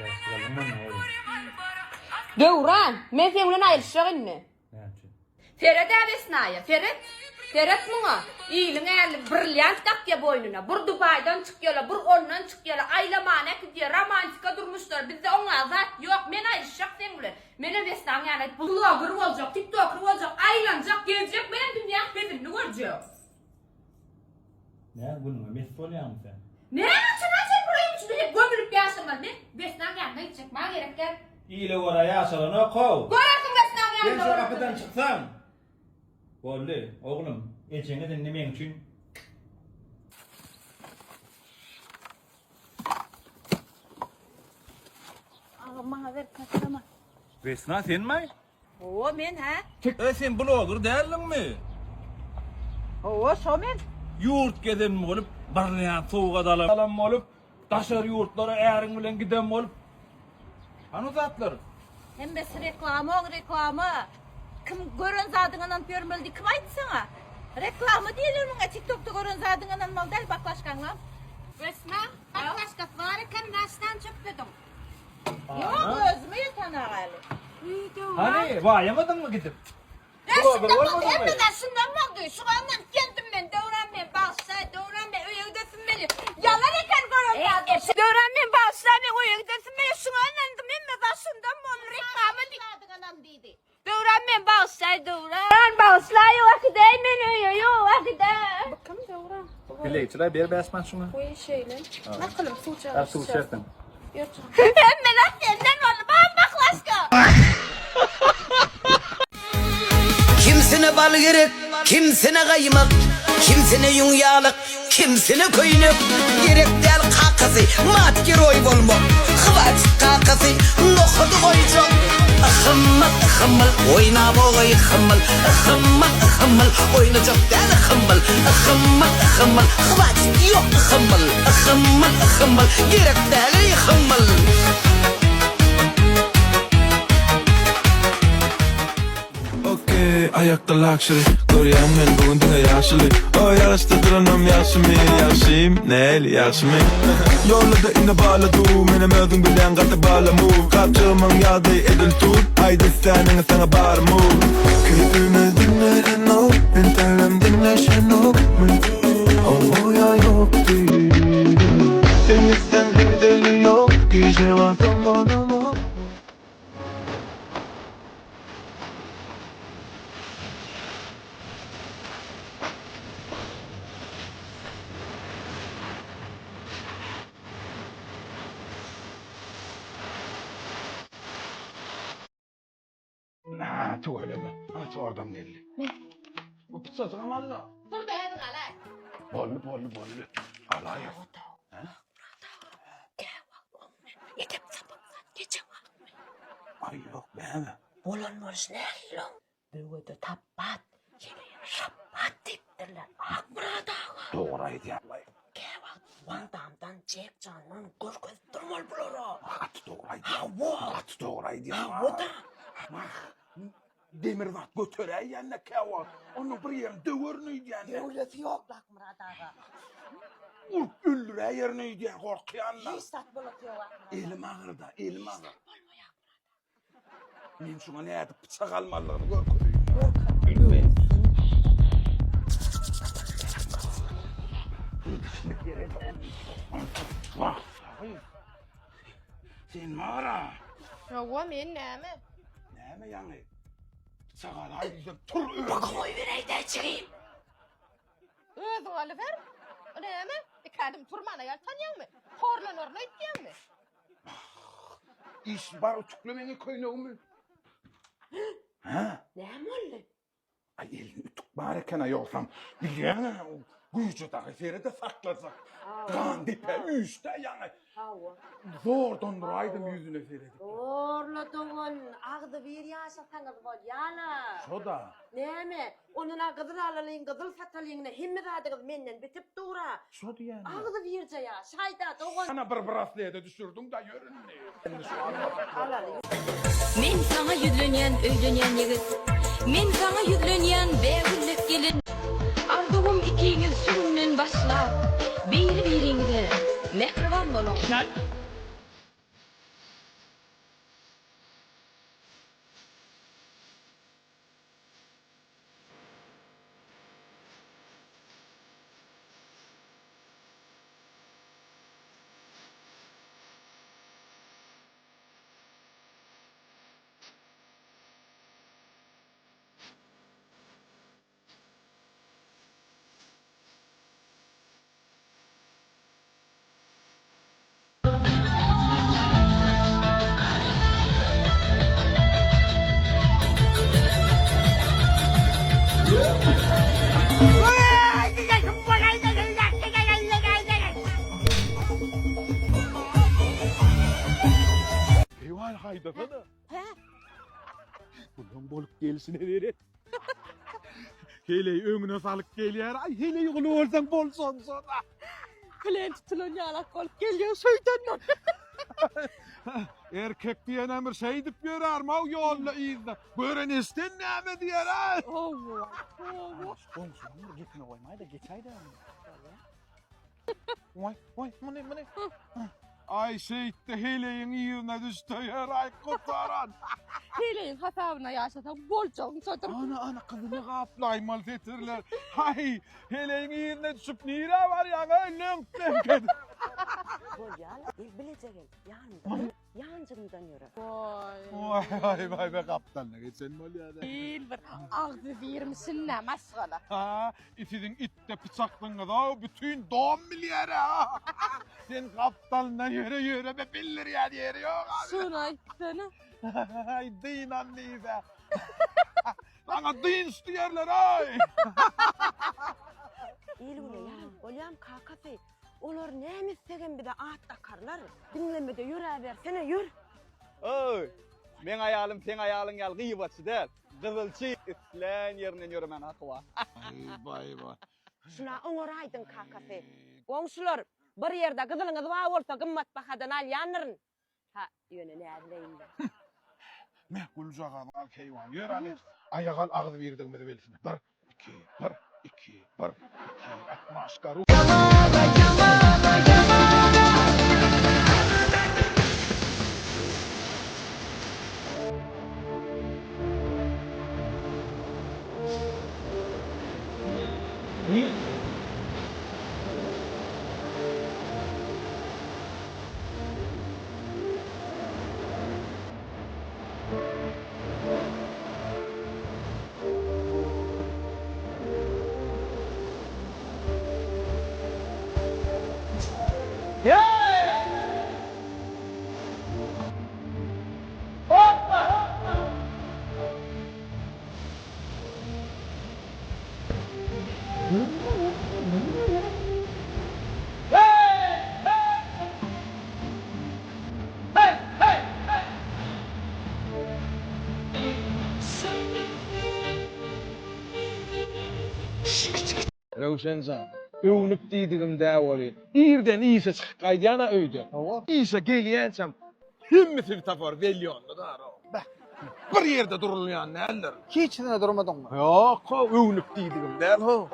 Bäşlik aldyň menden oglum. Döwran, men seň bilen aýryşjak indi. Näme üçin? Seret-ä Wesnaýa, seret! Seret muňa! Iliň äli brilliant dakýa boýnuna. Bir Dubaýdan çykýala, bir ondan çykýala, aýlamana äkidýä, romantika durmuşlar. Bizde oňa zat ýok. Men aýryşjak seň bilen. Menem Wesnaň ýanyna gidip bloger boljak, tiktoker boljak, aýlanjak, gezjek, menem dünýäň hezilini görjek. Nä günüňe mes bolýaňmy sen? Näme üçin haçan bir öýüň içinde hep gömülip ýaşamaly? Men Wesnaň ýanyna gitjek, maňa gerek däl. Ile görä ýaşalanok-how. Görersiň Wesnaň ýanynda Sen şo görersiň. gapydan çyksaň. Boldy, oglum, ejeňiz indi meň üçin. Agam maňa ber kassama. Wesna senmi? Hawa men hä. E sen bloger däldiňmi? Hawa şo men. Ýurt gezen bolup, brilliant sowgat alan bolup, daşary ýurtlara äriň bilen giden bolup. Hany o zatlar? Hemmesi reklama oň reklama. Kim gören zadyňa ynanyp ýörmeli diýip kim aýtdy saňa? Reklama diýilýär muňa tiktokda gören zadyňa ynanmaly däl baklaşkaňam. Wesna, baklaşkasy bar eken näçden çöplediň? Ýok özüme ýetenagaly. Hany, baýamadyňmy gidip? Şundan boldy, hemme zat şundan boldy. Şuňa ynanyp geldim men. Döwran men bagyşlaý, Döwran men öýe gidesim gelýär. Ýalan eken gören zadym. Döwran men bagyşlaý, men öýe gidesim gelýär. Şuňa ynandym, hemme zat şundan boldy. Reklama diýip. Döwran men bagyşlaý, Döwran bagyşlaý, ýok äkideý men öýe, ýok äkideý. Bu kim Döwran? Dilegçiler ber bäş man şuňa. Goý şeýle. Nakylym suw çagyr. Ha suw içersiň. Hemme zat senden boldy. Bam baklaşka. Kimsine bal gerek, kimsine gaýmak, Kimsine ýüň ýaglyk, kimsine köýnek. Gerek däl kakasy, mat geroý bolmak, Hwatit kakasy, nohady goýjak. Yhymyl, yhymyl, oýnabogaý yhymyl, Yhymyl, yhymyl, oýnajak däl yhymyl, Yhymyl, yhymyl, hwatit ýok yhymyl, Yhymyl, yhymyl, gerek däl-eý yhymyl. Okey, aýakda luxury Görýän men bu gün diňe ýaşyly Oý ýaraşda duranam ýagşymy Ýagşym, näli ýagşymy Ýolda ine bala du Menem özüň bilýän gaty bala move Gapjygymyň ýagdaýy edil tut Aýt isläniňi saňa bar move Keýpime diňlenenok Entegem diňleşenokmy Hawa ýa ýok diýdim Sen gitseň hezeli ýok Gije galsam bolanok. Na, tüweleme. Ana çordam geldi. Bu pyçajygam al-da. Dur-da özüň alaý. Boldy, boldy, boldy. Alaý. Edep sapakdan geçen wagtmy? Aý, ýok, näme? Bolan boluş nähili oň? Böwede tapbat, ýene şapbat diýipdirler. Akmyrat aga. Dogry aýdýaň. Käwagt Wan Damdan, Jek Jandan görkezip durmaly bulara. Gaty dogry aýdýaň. Hawa. Gaty dogry aýdýaň. Hawa-da. Wah, demir zat göteräýýän-dä käwagt. Onuň bir ýerini döwerin öýdýän-dä. Döwlesi ýok, Akmyrat aga. Urup öldüräýerin öýdýän, gorkýan-da. Hiç zat bolasy ýok, Akmyrat aga. Elim agyr-da, elim agyr. Hiç zat bolmaýar, Akmyrat aga. Men şuňa nädip pyçak almalydygyny görkezeýin. Wah, sen bar-a. Hawa, men näme? Näme ýaňy? Pyçak alaý diýsem, tur özüň. Goýberäý-dä, jigim. Özüň alyber. O näme? Iki ädim turmana ýaltanýaňmy? Horlanaryn öýtýäňmi? Iş bar ütükle meňe köýnegimi. Hä? Näme boldy? Aý elinde ütük bar eken-a ýogsam bilýäň-ä güýje dagy sere-de saklasak. Gan depä üýşdi-ä ýaňy. Hawa. Zordan duraýdym ýüzüne seredip. Zorla dogan, agzybir ýaşasaňyz bolýa-la. Şo-da. Näme, ondan-a gyzyl alalyň, gyzyl satalyň-da, hemme zadyňyz menden bitip dur-a. Şo diýýän-dä. Agzybirje ýaşaý-da, dogan. Ana bir braslede düşürdiň-dä, ýör indi. Indi şu almasak Alaly. Men saňa ýüzlenýän öýlenýän ýigit Men saňa ýüzlenýän bägüllek gelin Arzuwym ikiňiz şu günden başlap Biri-biriňize mähriban boluň. Aý haýdasana. Hä? Bulam bolup gelşine seret. Heleý öňüne salyp gelýär. Aý heleý guly bolsaň bolsaň şon. Bilen tutulan ýalak bolup gelýär şeýtandan. Erkek diýenem bir şeýdip ýörärmi-ow ýolda yzda. Gören eşden näme diýer aý. Hawa. Hawa. Goňşularyň bir gepine goýmaý-da geçäý-dä. Waý, waý, muny, muny. Aý şeýtdi heleýiň yzyna düşdi ýör aý gutaran. Heleýiň hasabyna ýaşasaň boljagyň şodur. Ana, ana gyzyny gaplaýmaly setirler. Haý, heleýiň yzyna düşüp nirä barýaň öý löňk löňk edip. Bolýa-la, gel bileje gel, ýanymda. Ýanjygymdan ýöre. Waý. Waý, waý, waý, gapdalyna geçen bolýa-da. Il bir agzy birmişin-dä maşgala. Ha, siziň itde pyçakdyňyz-ow, bütin dom bilýär-ä. Sen gapdalyndan ýöre ýöreme bildirýän ýeri ýok. Şuny aýtsana. Aý, dynan diýse. Saňa dynç diýerler-aý. Il-güne ýaranyp bolýamy kakasy? Olar näme etsegem bize at dakarlar. Diňlemede ýöräbersene, ýör. Öý, meň aýalym seň aýalyň ýaly gyýbaçy däl, gyzylçy. Islän ýerinden ýöremäne haky bar. Baý, baý. Şuna oňaraýdyň kakasy. Goňşular, bir ýerde gyzylyňyz bar bolsa gymmat bahadan alýandyryn. Ha, ýöne näbileýin-dä. Meh, güljagaz, al keýwan, ýör hany, aýak al agyz birdigimizi bilsin. Bir, iki, bir, iki, bir, iki, atmaşka, ru. Röwşen jan, öwnüp diýdigim dä welin, irden işe çykyp gaýdýan-a öýden. Hawa. Işe gelýänçäm hemmesini tapar welýonda dara. Beh, bir ýerde durulýan däldir. Hiçisine durmadyňmy? Ýok-how, öwnüp diýdigim däl-how.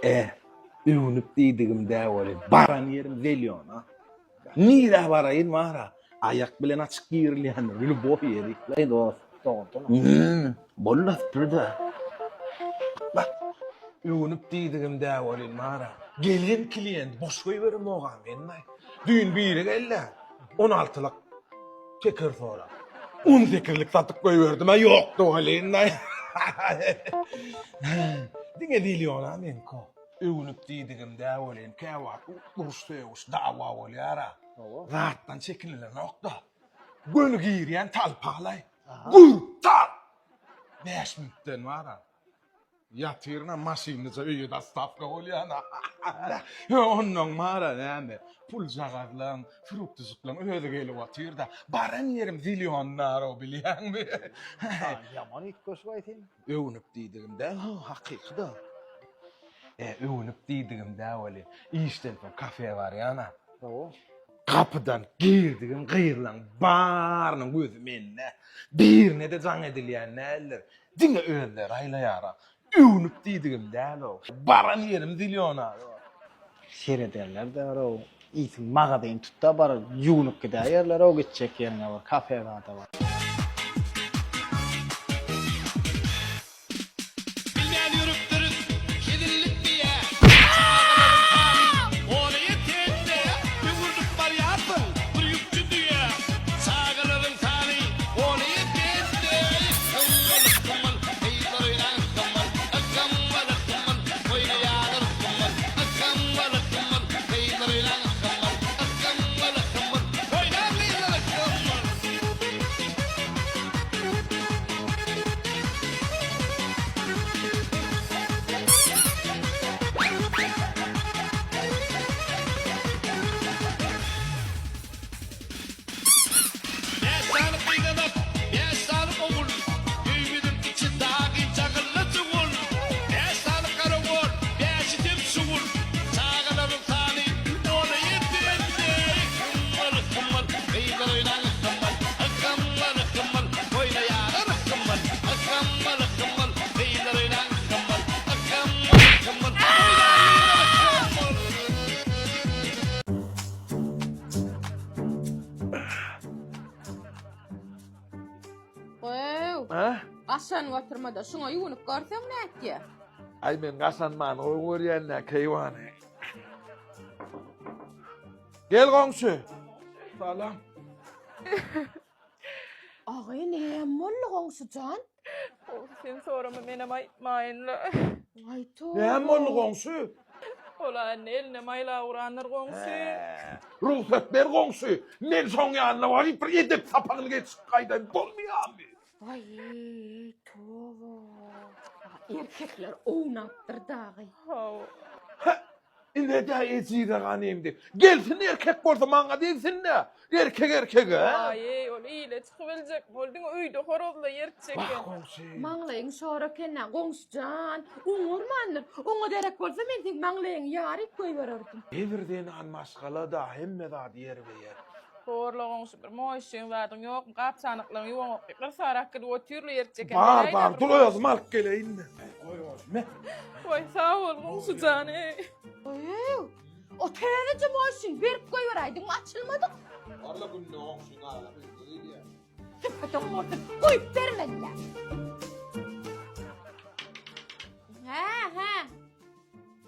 E, öwnüp diýdigim dä welin, baran ýerim zelýona. Nirä baraýyn bar-a, aýak bilen açyk girilýändir, lýuboý ýeri. Eý dost, Dogrudanam. Hmm, boldy aspyr-da. Bak, öwnüp diýdigim dä welin bar-a, gelen klient boş goýberemog-a men-aý. Düýn biri geldi, on altylyk teker sorap. On sekizlik satyp goýberdim-ä, ýokdy welin-aý. Diňe zilýona meňki. Öwnüp diýdigim dä welin, käwagt uruş-sögüş, dawa bolýar-a. Zatdan çekinilenok-da. Göni girýän talpalaý. Gür, tak! Bäş minutdan bar-a. Ýatyryn-a maşynlyja öýe dostawka bolýan-a. Onnoň bar-a näme, puljagazlaň, fruktyjyklaň özi gelip otyr-da. Baran ýerim zilýonlar-ow bilýäňmi? Ýaman üýtgeşik-aý sen. Öwnüp diýdigim däl, ha, hakyky-da. E, öwnüp diýdigim däl weli, işden soň kafe barýan-a. Hawa. Gapydan girdigim gyzlaň barynyň gözi mende. Birine-de jaň edilýän däldir. Diňe özleri aýlaýar-a. Öwnüp diýdigim däl-ow. Baran ýerim zilýona-ow. Serederler-dä-ow. Iýsin magazyny tut-da bar, ýuwnup gidäýerler-ow gitjek ýeriňe bir kafe zada bar. Bilmän ýörüpdiris hezillik diýä. Çagalaryň sany ona ýetende öwrülip barýarsyň bir ýükçi düýä. Çagalaryň sany ona ýetende ykgymmal ykgymmal gyzlar oýnaň ykgymmal ykgymmal ykgymmal oýnaýarlar ykgymmal ykgymmal ykgymmal gyzlar oýnaň ykgymmal ykgymmal ykgymmal oýnaň gyzlar ykgymmal. Ha? Gaşanyp oturma-da, şuňa ýuwunyp görseň nätýä? Aý men gaşanmany gowy görýän-dä, keýwany. Gel goňşy. Salam. Agy näme boldy goňşy jan? Goňşy sen sorama menem aýtmaýynla. Aý toba. Näme boldy goňşy? Ola indi eline maýla urandyr goňşy. Rugsat ber goňşy. Men şoň ýanyna baryp bir edep sapagyny geçip gaýdaýyn bolmaýarmy? Aý toba. Erkekler ownapdyr dagy. Hawa. Hä, Ine-dä ejize ganym diýip. Gelsin erkek bolsa maňa degsin-dä. Erkek erkege. Aý-eý, ol ile çykybiljekmi? Ol diňe öýde horazla ýertjek Wah, eken. goňşy. Maňlaýyň şor eken-ä, goňşy jan. Oňarmandyr. Oňa derek bolsa men seň maňlaýyňy ýaryp goýbererdim. Nebir zenan maşgala-da hemme zady ýerbe-ýer. Horla goňşy, bir moýşyň zadyň ýokmy? Gap-çanaklaryňy ýuwaňok diýip, bir sarak gidip otyrly ýertjek eken. Bar, Beräý-dä bar, bir dur moýşy. özüm alyp geleýin-de. Goý goňşy, me. Waý, sag bol goňşy jan, eý. Ew, o täzeje maşyn berip goýberäýdiňmi açylmadyk. Barla günde goňşyň aglap öýüne gelýär. Sypatyň bolsun, goýup bermeli. Hä, hä.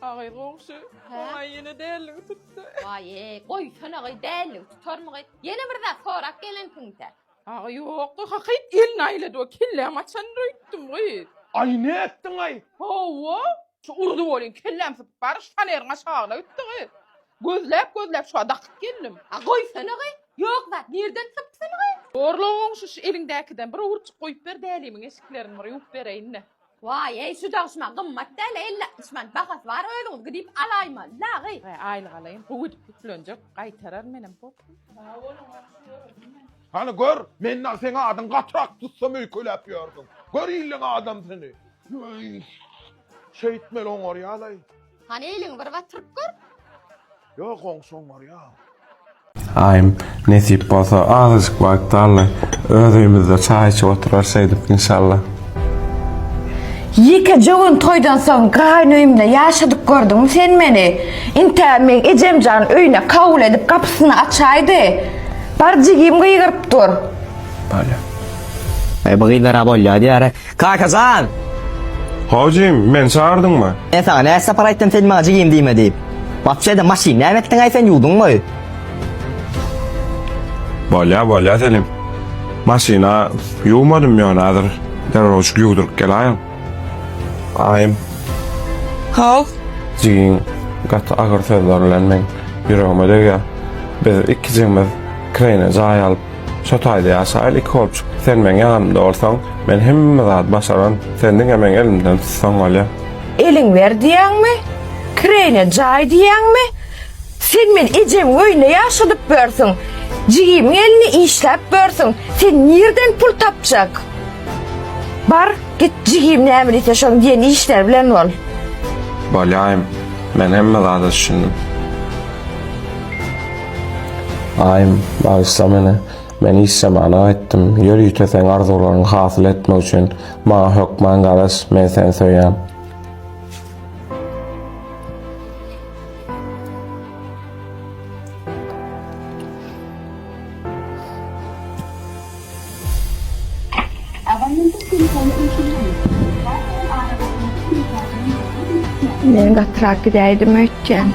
Agy goňşy, oňa ýene dälligi tutdy. Waý, goýsana gyý, dälligi tutarmy gyý? Ýene bir zat sorap gelensiň-dä. Aga ýok, hakyt elini aýlady we kelläm açandyr öýtdüm gyz. Aý nätdiň-aý? Hawa, şu urdy welin kelläm sypyp baryş faneriň aşagyna gitdi gyz. Gözläp gözläp şuňa dakyp geldim. A goýsana gyz, ýok zat nirden sypsyn gyz? Borla goňşy şu eliňdäkiden bir owurtjyk goýup ber dälimiň eşiklerini bir ýuwup bereýin-de. Waý-eý şu dagşyma gymmat däl 50 manat bahasy bar özüňiz gidip alaýmaly-la gyz. Waý aýlyk alaýyn gowy edip ýüklenjek gaýtarar menem bop. Sag boluň goňşy görerin men. Hany gör, men dagy seň adyň gatyrak tutsam öýkeläp ýördüň. Gör illeň adamsyny. Öý, şeýtmeli oňarýalaý. Hany eliňi bir batyryp gör. Ýok, goňşy oňarýa. Aýym, nesip bolsa azajyk wagt galdy. Öz öýümizde çaý içip oturarys şeýdip inşallah. Ýekeje gün toýdan soň gaýyn öýümde ýaşadyp gördüňmi sen meni? Intä meň ejemjan öýüne kabul edip gapysyny açaýdy. Bar jigim gygyryp dur. Bolýa. Eý bu gyzlara bolýa diýýär. Kakajan! How jigim, meni çagyrdyňmy? Men saňa näçe sapar aýtdym sen maňa jigim diýme diýip. Wapşe-de maşyny näme etdiň-aý sen ýuwduňmy? Bolýa, bolýa Selim. Maşyna ýuwmadym ýöne häzir derrewjik ýuwduryp geläýin. Aýym. How? Jigiň gaty agyr sözler bilen meň ýüregime degýär. Biz ikijigimiz kireýne jaý alyp, şo taýda ýaşaýyl iki bolupjyk. Sen meň ýanymda bolsaň, men hemme zady başaran. Sen diňe meň elimden tutsaň bolýar. Eliň ber diýýäňmi? Kireýne jaý diýýäňmi? Sen meni ejemiň öýünde ýaşadyp börsüň. Jigimiň elinde işläp börsüň. Sen nirden pul tapjak? Bar, git jigim näme diýse şoň diýen işleri bilen bol. Bolýaýym, men hemme zada düşündim. Aýym, bagyşla meni. Men işlemana gaýtdym. Ýörite seň arzuwlaryňy hasyl etmek üçin. Maňa hökman garaş, men seni söýýän. Men gatyrak gidäýdim öýtýän.